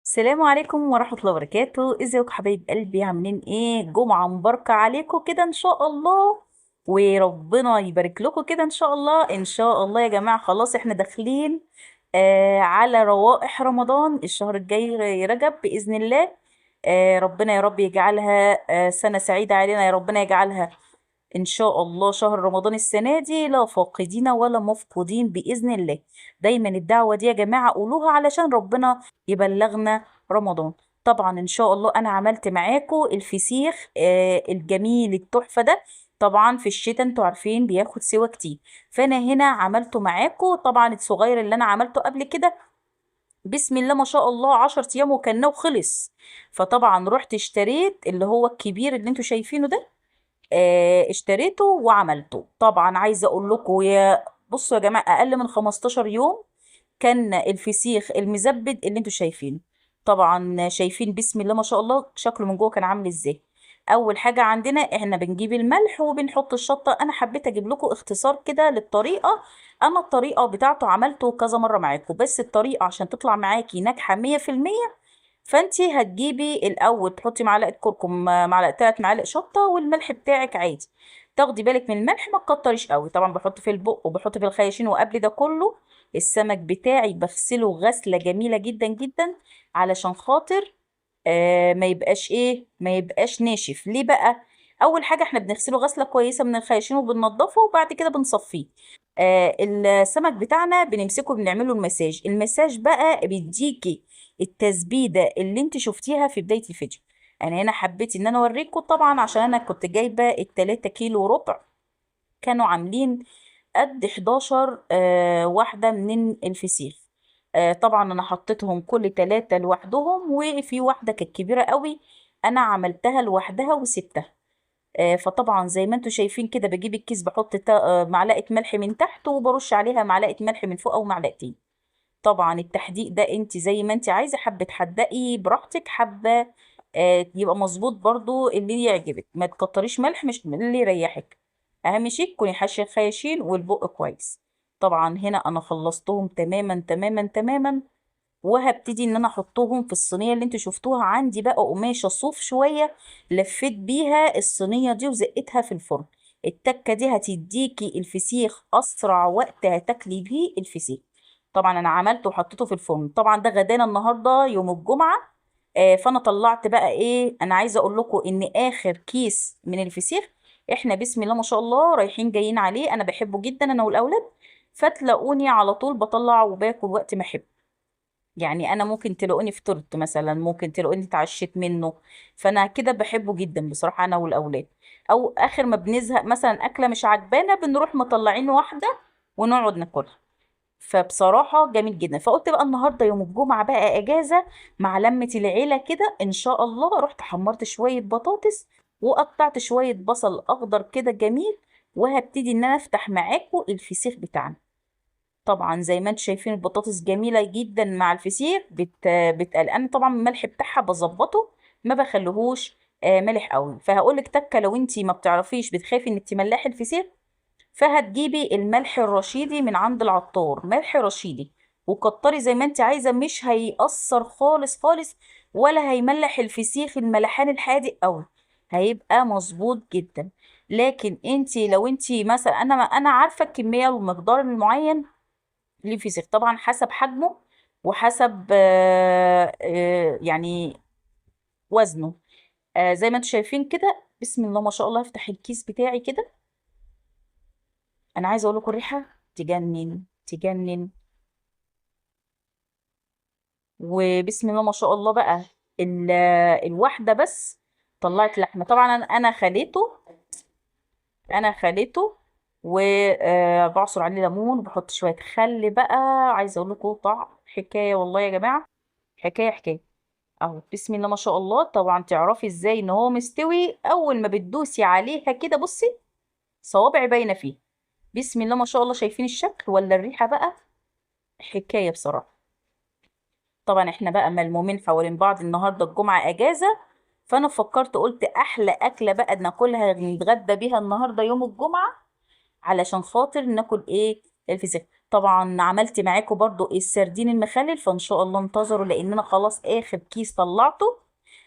السلام عليكم ورحمة الله وبركاته. ازيكم حبايب قلبي؟ عاملين ايه؟ جمعة مباركة عليكم كده ان شاء الله، وربنا يبارك لكم كده ان شاء الله. ان شاء الله يا جماعة خلاص احنا داخلين على روائح رمضان، الشهر الجاي رجب بإذن الله. ربنا يا رب يجعلها سنة سعيدة علينا، يا ربنا يجعلها إن شاء الله شهر رمضان السنة دي لا فاقدين ولا مفقودين بإذن الله. دايما الدعوة دي يا جماعة قولوها علشان ربنا يبلغنا رمضان. طبعا إن شاء الله أنا عملت معاكم الفسيخ الجميل التحفة ده. طبعا في الشتاء انتوا عارفين بياخد سوا كتير، فأنا هنا عملته معاكم. طبعا الصغير اللي أنا عملته قبل كده بسم الله ما شاء الله 10 أيام وكلناه وخلص. فطبعا رحت اشتريت اللي هو الكبير اللي انتوا شايفينه ده، اشتريته وعملته. طبعا عايزه اقول لكم يا بصوا يا جماعة، اقل من 15 يوم كان الفسيخ المزبد اللي انتوا شايفينه. طبعا شايفين بسم الله ما شاء الله شكله من جوه كان عامل ازاي. اول حاجة عندنا احنا بنجيب الملح وبنحط الشطه. انا حبيت اجيب لكم اختصار كده للطريقة، انا الطريقة بتاعته عملته كذا مرة معاكم، بس الطريقة عشان تطلع معاكي ناجحة 100% فانتي هتجيبي الاول تحطي معلقه كركم، معلقه، 3 معالق شطه، والملح بتاعك عادي. تاخدي بالك من الملح ما تكتريش قوي. طبعا بحط في البق وبحط في الخياشين، وقبل ده كله السمك بتاعي بغسله غسله جميلة جدا جدا علشان خاطر ما يبقاش ايه، ما يبقاش ناشف. ليه بقى؟ اول حاجة احنا بنغسله غسله كويسة من الخياشين وبننضفه، وبعد كده بنصفيه. السمك بتاعنا بنمسكه بنعمله المساج. المساج بقى بيديكي التزبيده اللي انت شفتيها في بداية الفيديو. انا هنا حبيت ان انا اوريكم، طبعا عشان انا كنت جايبه التلاتة كيلو وربع، كانوا عاملين قد 11 واحدة من الفسيخ. طبعا انا حطيتهم كل 3 لوحدهم، وفي واحدة كانت كبيرة قوي انا عملتها لوحدها وسبتها. فطبعا زي ما انتم شايفين كده بجيب الكيس بحط معلقه ملح من تحت وبرش عليها معلقه ملح من فوق او معلقتين. طبعا التحديق ده انت زي ما انت عايزه، حابة تحدقي براحتك، حابة يبقى مظبوط برضو اللي يعجبك، ما تكتريش ملح، مش اللي يريحك. اهم شيء تكوني حاشية الخياشين والبق كويس. طبعا هنا انا خلصتهم تماما تماما تماما، وهبتدي ان انا احطهم في الصينية اللي انتوا شفتوها. عندي بقى قماشة صوف شوية لفيت بيها الصينية دي وزقتها في الفرن. التكه دي هتديكي الفسيخ اسرع وقت هتاكلي بيه الفسيخ. طبعا انا عملته وحطيته في الفرن. طبعا ده غدانا النهارده يوم الجمعة. فانا طلعت بقى ايه، انا عايزه اقول لكم ان اخر كيس من الفسيخ احنا بسم الله ما شاء الله رايحين جايين عليه. انا بحبه جدا انا والاولاد، فتلاقوني على طول بطلع وباكل وقت ما احب. انا ممكن تلاقوني فطرت مثلا، ممكن تلاقوني اتعشيت منه، فانا كده بحبه جدا بصراحة انا والاولاد. او اخر ما بنزهق مثلا اكله مش عجبانا بنروح مطلعين واحدة ونقعد ناكلها، فبصراحة جميل جدا. فقلت بقى النهارده يوم الجمعة بقى اجازه مع لمه العيلة كده ان شاء الله، رحت حمرت شوية بطاطس وقطعت شوية بصل اخضر كده جميل، وهبتدي ان انا افتح معاكم الفسيخ بتاعنا. طبعا زي ما انتم شايفين البطاطس جميلة جدا مع الفسيخ، بتقل. انا طبعا الملح بتاعها بظبطه، ما بخليهوش مالح قوي. فهقول لك تكه، لو انت ما بتعرفيش بتخافي انك تملحي الفسيخ، فهتجيبي الملح الرشيدي من عند العطار، ملح رشيدي، وكتري زي ما انت عايزه، مش هيأثر خالص خالص ولا هيملح الفسيخ الملحان الحادق قوي، هيبقى مظبوط جدا. لكن انت لو انت مثلا، انا عارفه الكمية والمقدار المعين للفسيخ، طبعا حسب حجمه وحسب وزنه. زي ما انتم شايفين كده بسم الله ما شاء الله. افتح الكيس بتاعي كده، انا عايزه اقول لكم الريحة تجنن تجنن، وبسم الله ما شاء الله بقى الواحدة بس طلعت لحمه. طبعا انا خليته وبعصر عليه ليمون وبحط شوية خل بقى. عايزه اقول لكم طعم حكاية والله يا جماعة، حكاية حكاية اهو بسم الله ما شاء الله. طبعا تعرفي ازاي ان هو مستوي؟ اول ما بتدوسي عليها كده بصي صوابعي باينة فيه بسم الله ما شاء الله. شايفين الشكل ولا الريحة بقى؟ حكاية بصراحة. طبعا احنا بقى ملمومين حوالين بعض النهارده الجمعة اجازه، فانا فكرت قلت احلى اكله بقى ناكلها نتغدى بيها النهارده يوم الجمعة، علشان خاطر ناكل ايه؟ الفسيخ. طبعا عملت معاكم برضو السردين المخلل، فان شاء الله انتظروا لان انا خلاص اخر كيس طلعته،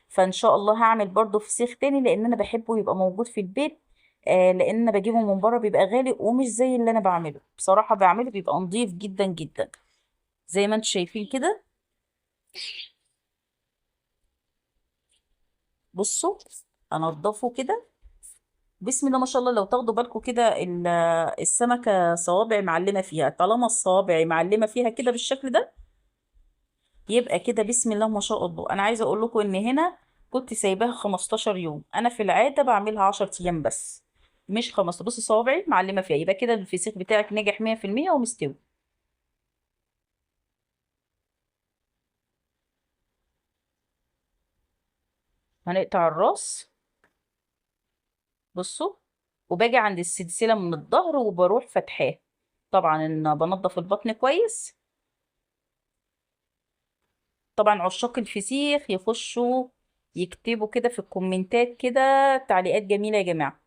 فان شاء الله هعمل برضو فسيخ تاني لان انا بحبه يبقى موجود في البيت. لان انا بجيبه من بره بيبقى غالي ومش زي اللي انا بعمله. بصراحة بعمله بيبقى نظيف جدا جدا زي ما انتم شايفين كده. بصوا انضفه كده بسم الله ما شاء الله. لو تاخدوا بالكم كده السمكة صوابع معلمة فيها، طالما الصوابع معلمة فيها كده بالشكل ده يبقى كده بسم الله ما شاء الله. انا عايزة اقول لكم ان هنا كنت سايباها 15 يوم، انا في العادة بعملها 10 ايام بس مش 15. بصوا صوابعي معلمة فيها، يبقى كده الفسيخ بتاعك نجح 100% ومستوي. هنقطع الراس. بصوا وباجي عند السلسلة من الظهر وبروح فتحاه. طبعا ان بنضف البطن كويس. طبعا عشاق الفسيخ يخشوا يكتبوا كده في الكومنتات كده تعليقات جميلة يا جماعة.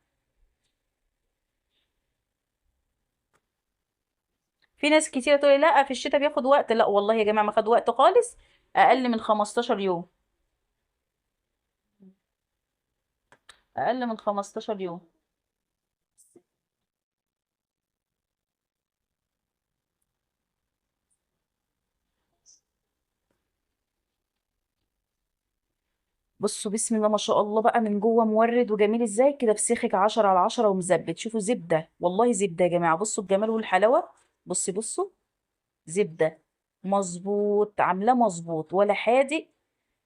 في ناس كتيرة تقولي لا في الشتاء بياخد وقت، لا والله يا جماعة ما خد وقت خالص، اقل من 15 يوم، اقل من 15 يوم. بصوا بسم الله ما شاء الله بقى من جوه مورد وجميل ازاي كده، فسيخك 10 على 10 ومزبت. شوفوا زبدة، والله زبدة يا جماعة. بصوا الجمال والحلاوة، بصوا زبدة مظبوط، عاملاه مظبوط ولا حادق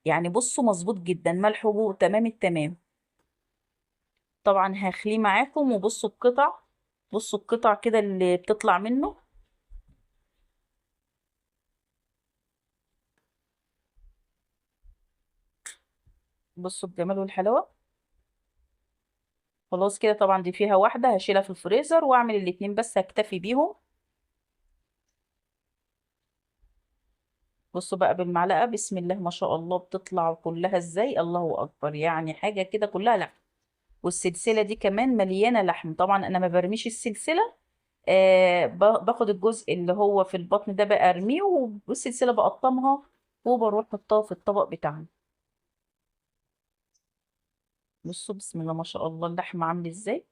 يعني. بصوا مظبوط جدا، ملح وجوه تمام التمام. طبعا هخليه معاكم. وبصوا القطع، بصوا القطع كده اللي بتطلع منه. بصوا الجمال والحلاوة. خلاص كده طبعا دي فيها واحدة هشيلها في الفريزر واعمل الاتنين بس هكتفي بيهم. بصوا بقى بالمعلقة بسم الله ما شاء الله بتطلع كلها ازاي، الله اكبر، يعني حاجة كده كلها لحم. والسلسلة دي كمان مليانة لحم. طبعا انا ما برميش السلسلة، باخد الجزء اللي هو في البطن ده بقى ارميه، والسلسلة بقطمها وبروح حطها في الطبق بتاعنا. بصوا بسم الله ما شاء الله اللحم عامل ازاي.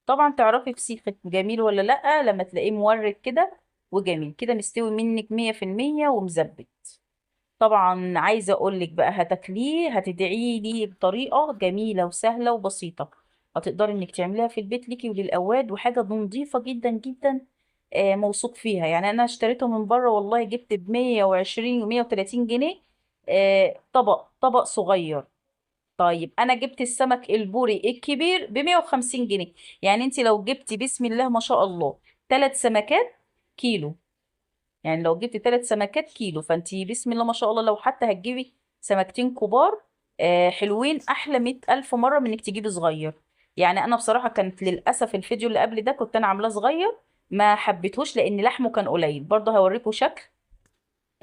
طبعا تعرفي فسيخك جميل ولا لأ لما تلاقيه مورد كده وجميل كده، مستوي منك 100% ومزبت. طبعا عايزه اقولك بقى هتاكليه هتدعي لي بطريقة جميلة وسهلة وبسيطة، هتقدري انك تعمليها في البيت ليكي وللاولاد، وحاجه نظيفة جدا جدا، موثوق فيها. يعني انا اشتريته من بره والله، جبت ب 120 و 130 جنيه، طبق صغير. طيب انا جبت السمك البوري الكبير ب 150 جنيه. يعني انت لو جبتي بسم الله ما شاء الله 3 سمكات كيلو، يعني لو جبتي 3 سمكات كيلو، فانت بسم الله ما شاء الله لو حتى هتجيبي سمكتين كبار، حلوين احلى 100,000 مرة من انك تجيبي صغير. يعني انا بصراحة كانت للاسف الفيديو اللي قبل ده كنت انا عاملاه صغير، ما حبيتهوش لان لحمه كان قليل. برضه هوريكم شكل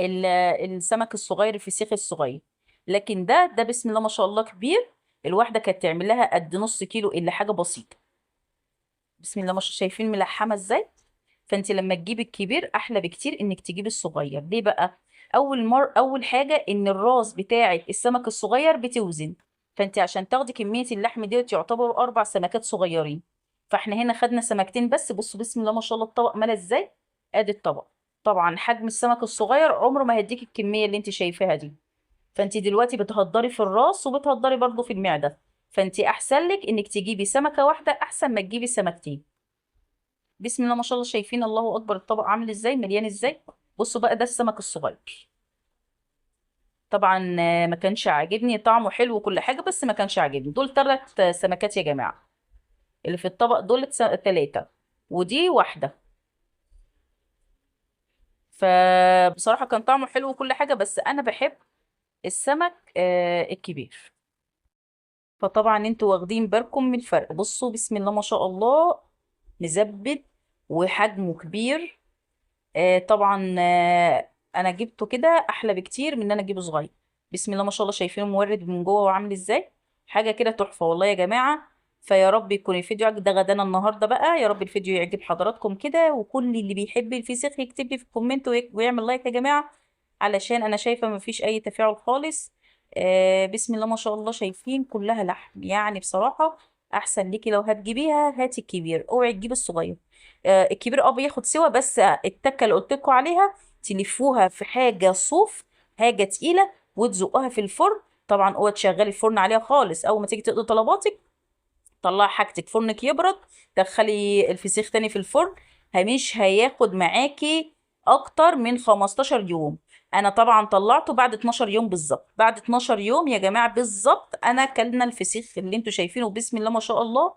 السمك الصغير الفسيخ الصغير، لكن ده بسم الله ما شاء الله كبير. الواحدة كانت تعمل لها قد نص كيلو الا حاجة بسيطة. بسم الله ما شاء الله، شايفين ملحمة ازاي؟ فانت لما تجيبي الكبير احلى بكتير انك تجيبي الصغير. ليه بقى؟ اول حاجة ان الراس بتاعه السمك الصغير بتوزن، فانت عشان تاخدي كمية اللحم ديت يعتبروا 4 سمكات صغيرين، فاحنا هنا خدنا سمكتين بس. بصوا بسم الله ما شاء الله الطبق ملا ازاي، ادي الطبق. طبعا حجم السمك الصغير عمره ما هيديك الكمية اللي انت شايفاها دي، فانت دلوقتي بتهدري في الراس وبتهدري برضو في المعدة، فانت احسن لك انك تجيبي سمكة واحدة احسن ما تجيبي سمكتين. بسم الله ما شاء الله، شايفين الله اكبر الطبق عامل ازاي، مليان ازاي. بصوا بقى ده السمك الصغير. طبعا ما كانش عاجبني، طعمه حلو وكل حاجة بس ما كانش عاجبني. دول 3 سمكات يا جماعة اللي في الطبق، دول 3 ودي واحدة. فبصراحة كان طعمه حلو وكل حاجة، بس انا بحب السمك الكبير. فطبعا انتوا واخدين بالكم من الفرق. بصوا بسم الله ما شاء الله مزبد وحجمه كبير. طبعا انا جبته كده احلى بكتير من ان انا اجيبه صغير. بسم الله ما شاء الله، شايفينه مورد من جوه وعامل ازاي، حاجة كده تحفة والله يا جماعة. فيا رب يكون الفيديو عجب. ده غدانا النهارده بقى، يا رب الفيديو يعجب حضراتكم كده، وكل اللي بيحب الفسيخ يكتب لي في ال comment ويعمل like يا جماعة، علشان انا شايفه مفيش اي تفاعل خالص. بسم الله ما شاء الله، شايفين كلها لحم. يعني بصراحة احسن ليكي لو هتجيبيها هاتي الكبير، اوعي تجيبي الصغير. الكبير بياخد سوا، بس التكه اللي قلت لكم عليها تلفوها في حاجة صوف، حاجة تقيلة، وتزقها في الفرن. طبعا اوعي تشغلي الفرن عليها خالص، اول ما تيجي تقضي طلباتك طلعي حاجتك، فرنك يبرد، دخلي الفسيخ تاني في الفرن. مش هياخد معاكي اكتر من 15 يوم. انا طبعا طلعته بعد 12 يوم بالظبط، بعد 12 يوم يا جماعة بالظبط انا كلنا الفسيخ اللي انتوا شايفينه بسم الله ما شاء الله.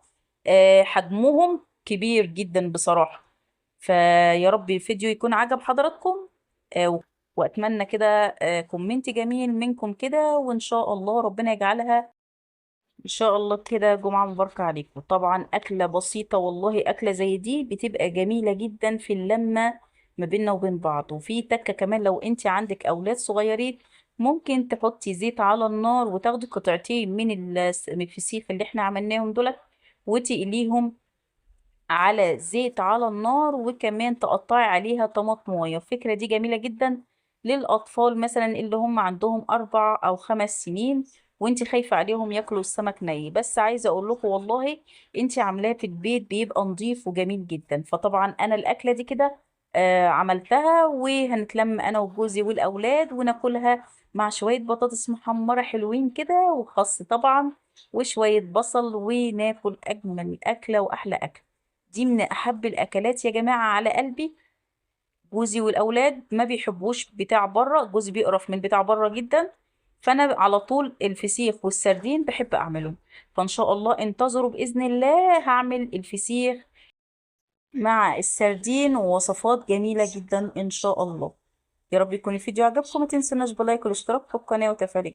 حجمهم كبير جدا بصراحة. فيا رب الفيديو يكون عجب حضراتكم، واتمنى كده comment جميل منكم كده، وان شاء الله ربنا يجعلها ان شاء الله كده جمعة مباركة عليكم. طبعا اكلة بسيطة والله، اكلة زي دي بتبقى جميلة جدا في اللمة ما بيننا وبين بعض. وفي تكة كمان، لو انت عندك اولاد صغيرين ممكن تحطي زيت على النار وتاخدي قطعتين من الفسيخ اللي احنا عملناهم دولت وتقليهم على زيت على النار، وكمان تقطعي عليها طماطمايه. الفكرة دي جميلة جدا للأطفال مثلا اللي هم عندهم 4 أو 5 سنين وانت خايفة عليهم ياكلوا السمك ني. بس عايزة اقول لكم والله انت عاملاه في البيت بيبقى نظيف وجميل جدا. فطبعا انا الاكلة دي كده عملتها، وهنتلم انا وجوزي والاولاد وناكلها مع شوية بطاطس محمرة حلوين كده وخس طبعا وشوية بصل، وناكل اجمل اكلة واحلى اكل. دي من احب الاكلات يا جماعة على قلبي. جوزي والاولاد ما بيحبوش بتاع بره، جوزي بيقرف من بتاع بره جدا، فانا على طول الفسيخ والسردين بحب اعملهم. فان شاء الله انتظروا باذن الله هعمل الفسيخ مع السردين ووصفات جميلة جدا ان شاء الله. يا رب يكون الفيديو عجبكم، ما تنسوناش ب like والاشتراك في القناة وتفعيل